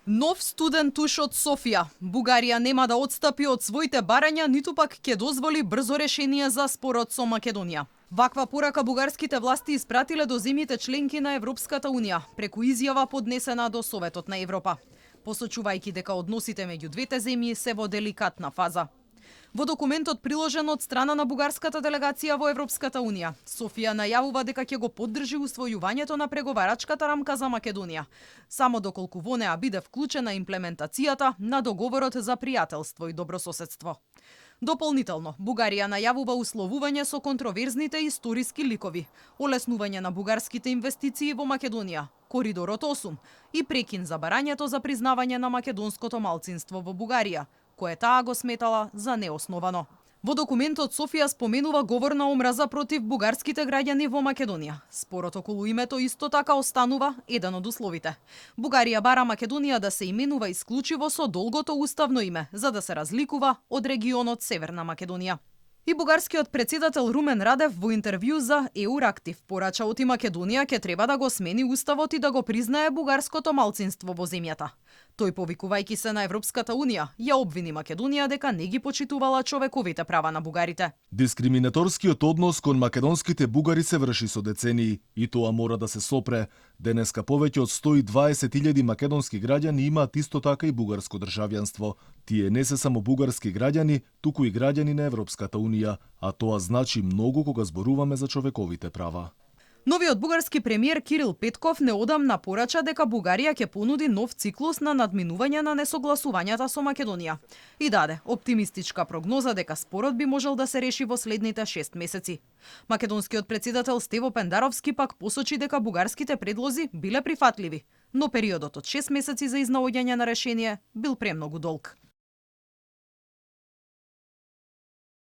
Нов студен туш од Софија. Бугарија нема да отстапи од своите барања, ниту пак ќе дозволи брзо решение за спорот со Македонија. Ваква порака бугарските власти испратиле до земјите членки на Европската Унија, преку изјава поднесена до Советот на Европа, посочувајќи дека односите меѓу двете земји се во деликатна фаза. Во документот приложен од страна на бугарската делегација во Европската Унија, Софија најавува дека ќе го поддржи усвојувањето на преговарачката рамка за Македонија, само доколку во неа биде вклучена имплементацијата на договорот за пријателство и добрососедство. Дополнително, Бугарија најавува условување со контроверзните историски ликови, олеснување на бугарските инвестиции во Македонија, Коридорот 8 и прекин за барањето за признавање на македонското малцинство во Бугарија, кое таа го сметала за неосновано. Во документот Софија споменува говор на омраза против бугарските граѓани во Македонија. Спорот околу името исто така останува еден од условите. Бугарија бара Македонија да се именува исклучиво со долгото уставно име, за да се разликува од регионот Северна Македонија. И бугарскиот председател Румен Радев во интервју за Еурактив порача оти Македонија ќе треба да го смени уставот и да го признае бугарското малцинство во земјата. Тој, повикувајќи се на Европската Унија, ја обвини Македонија дека не ги почитувала човековите права на бугарите. Дискриминаторскиот однос кон македонските бугари се врши со децении и тоа мора да се сопре. Денеска повеќе од 120.000 македонски граѓани имаат исто така и бугарско државјанство. Тие не се само бугарски граѓани, туку и граѓани на Европската Унија, а тоа значи многу кога зборуваме за човековите права. Новиот бугарски премиер Кирил Петков неодамна порача дека Бугарија ќе понуди нов циклус на надминување на несогласувањата со Македонија и даде оптимистичка прогноза дека спорот би можел да се реши во следните 6 месеци. Македонскиот председател Стево Пендаровски пак посочи дека бугарските предлози биле прифатливи, но периодот од 6 месеци за изнаоѓање на решение бил премногу долг.